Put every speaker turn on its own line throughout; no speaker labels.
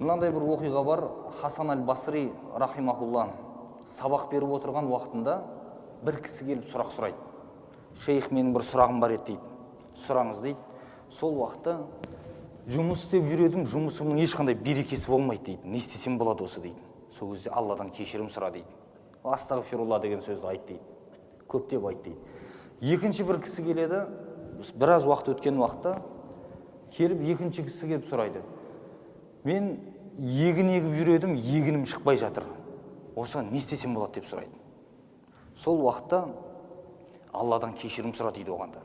Мынандай бір оқиға бар. Хасан әл Басри рахимахулла сабақ беріп отырған уақытында бір кісі келіп сұрақ сұрайды. Шейх, менің бір сұрағым бар еді дейді. Сұраңыз дейді. Сол уақытта жұмыс істеп жүр едім, жұмысымның ешқандай берекесі болмайды дейді. Не істесем болады осы дейді. Сол кезде Алладан кешірім сұра дейді. Астағфирулла деген сөзді айт дейді. Көптеп айт дейді. Екінші бір кісі келеді, біраз уақыт өткен уақытта келіп, екінші кісі келіп сұрайды. Мен егін егіп жүр едім, егінім шықпай жатыр. Осыған не істесем болады деп сұрайды. Сол уақытта Алладан кешірім сұра дейді оған да.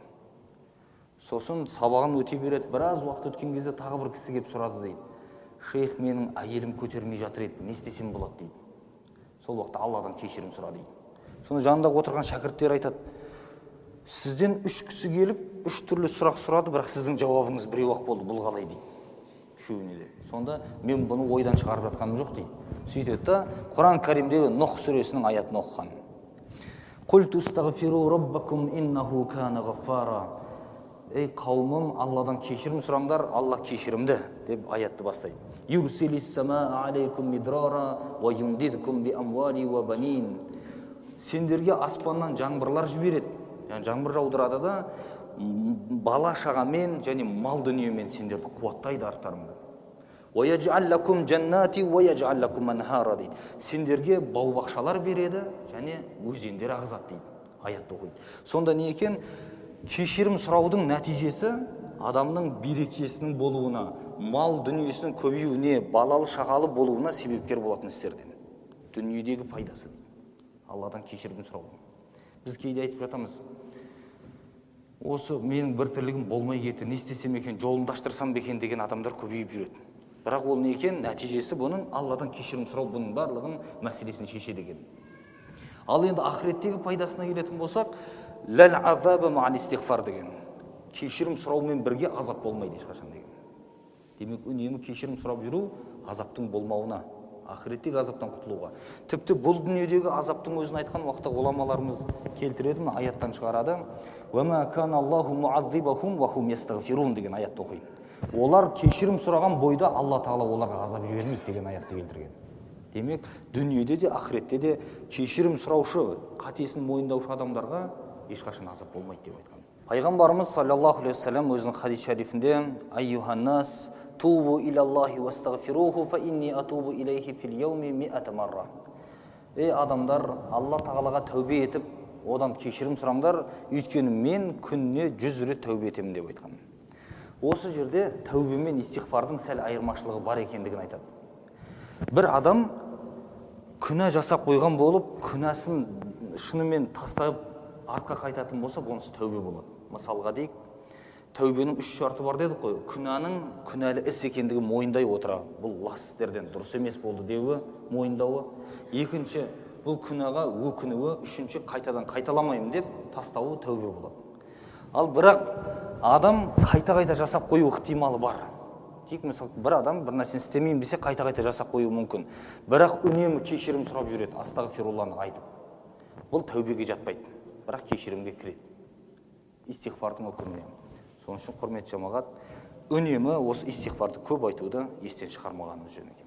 Сосын сабағын өте береді. Біраз уақыт өткен кезде тағы бір кісі келіп сұрады дейді. Шейх, менің әйелім көтермей жатыр еді, не істесем болады дейді. Сол уақытта Алладан кешірім сұра дейді. Сонда жанында отырған шәкірттер айтады: сізден үш кісі келіп, үш түрлі сұрақ сұрады, бірақ сіздің жауабыңыз біреу ақ болды, бұл қалай дейді үшеуіне де. Сонда мен бұны ойдан шығарып жатқаным жоқ дейді. Сөйтеді да, Құран Кәрімдегі Нұх сүресінің аятын оқыған. «Құлту астағфиру раббакум иннаху кана ғаффара». Ей, қауымым, Алладан кешірім сұраңдар, Алла кешірімді деп аятты бастайды. «Юрсилис самаа алейкум мидрара уа юмдидкум би амвали уа банин». Сендерге аспаннан жаңбырлар жібереді, яғни жаңбыр жаудырады да, бала шағамен және мал дүниемен сендерді қуаттайды арттарыңда. «Уа ядж'ал лакум жаннати уа ядж'ал лакум анхара» дейді. Сендерге бау бақшалар береді және өзендер ағызады дейді. Аятты оқиды. Сонда не екен? Кешірім сұраудың нәтижесі адамның берекесінің болуына, мал дүниесінің көбеюіне, балалы шағалы болуына себепкер болатын істерден. Дүниедегі пайдасы дейді. Алладан кешірім сұраудың. Біз кейде айтып жатамыз, осы менің бір тірлігім болмай кетті, не істесем екен, жолымды аштырсам ба екен деген адамдар көбейіп жүреді. Бірақ ол не екен? Нәтижесі бұның Алладан кешірім сұрау бұның барлығын мәселесін шешеді екен. Ал енді ақыреттегі пайдасына келетін болсақ, ләл азаба маал истиғфар деген. Кешірім сұраумен бірге азап болмайды ешқашан деген. Демек, үнемі кешірім сұрап жүру азаптың болмауына, ақыреттегі азаптан құтылуға. Тіпті бұл дүниедегі азаптың өзін айтқан уақытта ғұламаларымыз келтіреді, мына аяттан шығарады. «Уама кана Аллаху муаззибахум ва хум ястағфирун» деген аятты оқиды. Олар кешірім сұраған бойда Алла Тағала оларға азап жібермейді деген аятты келтірген. Демек, дүниеде де, ақыретте де кешірім сұраушы, қатесін мойындаушы адамдарға ешқашан азап болмайды деп айтқан. Пайғамбарымыз саллаллаху алейхи уассалам өзінің хадис шарифінде: «Айюханнас, тубу илаллахи уастағфируху, фа инни атубу илейхи фил яуми миата марра». Ей, адамдар, Алла Тағалаға тәубе етіп, одан кешірім сұраңдар, өйткені мен күніне 100 рет тәубе етемін деп айтқан. Осы жерде тәубе мен истиғфардың сәл айырмашылығы бар екендігін айтады. Бір адам күнә жасап қойған болып, күнәсін шынымен тастап артқа қайтатын болса, онысы тәубе болады. Мысалға дейік, тәубенің үш шарты бар дедік қой. Күнәнің күнәлі іс екендігін мойындай отыра, бұл лас істерден дұрыс емес болды деуі, мойындауы. Екінші, бұл күнәға өкінуі. Үшінші, қайтадан қайталамаймын деп тастауы тәубе болады. Ал бірақ адам қайта-қайта жасап қою ықтималы бар. Тек мысалы, бір адам бір нәрсені істемеймін десе, қайта-қайта жасап қоюы мүмкін. Бірақ үнемі кешірім сұрап жүреді, астағфирулланы айтып. Бұл тәубеге жатпайды, бірақ кешірімге кіреді. Истиғфардың үкіміне. Сол үшін, құрметті жамағат, үнемі осы истиғфарды көп айтуды естен шығармағанымыз жөн екен.